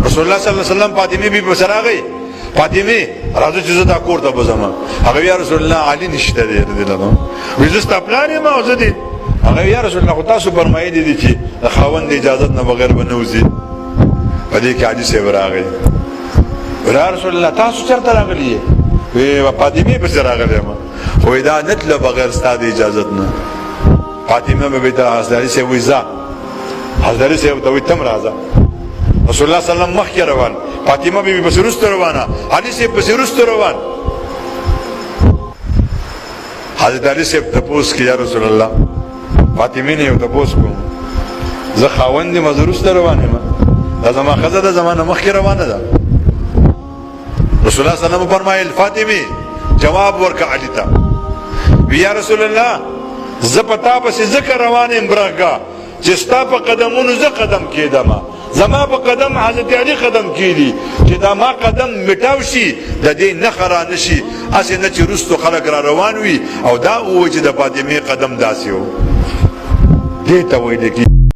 رسول الله صلی الله علیه وسلم فاطمه بي بي سره فاطمه راځه چې زه دا کور ته بزم. هغه یا رسول الله علي نشته دی رضی الله عنه. وی زه ستا پلار یم او زه دې. هغه یا رسول الله خو تاسو فرمایلی دي چې د خاوند اجازت نه بغیر به نه وځي. په دې کې علي صاحب راغی، یا رسول الله تاسو چېرته راغلي یې؟ وی فاطمې پسې راغلی یم، خو دا نه تله بغیر ستا د اجازت نه. فاطمه به ته حضرت علي صاحب وی ځه، حضرت علي صاحب ته وی تم راځه. رسول الله صلی الله علیه وسلم مخکې روان، فاطمه بی بی پسې وروسته روانه، علي صاحب پسې وروسته روان. حضرت علي صاحب تپوس کې یا رسول الله فاطمې نه یو تپوس کوم، زه خاوند یم، زه وروسته روان یم، دا زما ښځه ده، زما نه مخکې روانه ده. رسول الله صلی الله علیه وسلم فرمایل فاطمه جواب ورکړه علي ته، وی یا رسول الله زه په تا پسې ځکه روان یم برغه چې ستا په قدمونو زه قدم کېدم، زما په قدم حضرت علي قدم کېدي، چې دا ما قدم مټاو شي د دې نښه را نه شي، هسې نه چې وروستو خلک را روان وي او دا ووایي چې د فاطمې قدم داسې و. دې ته ویل کېږي.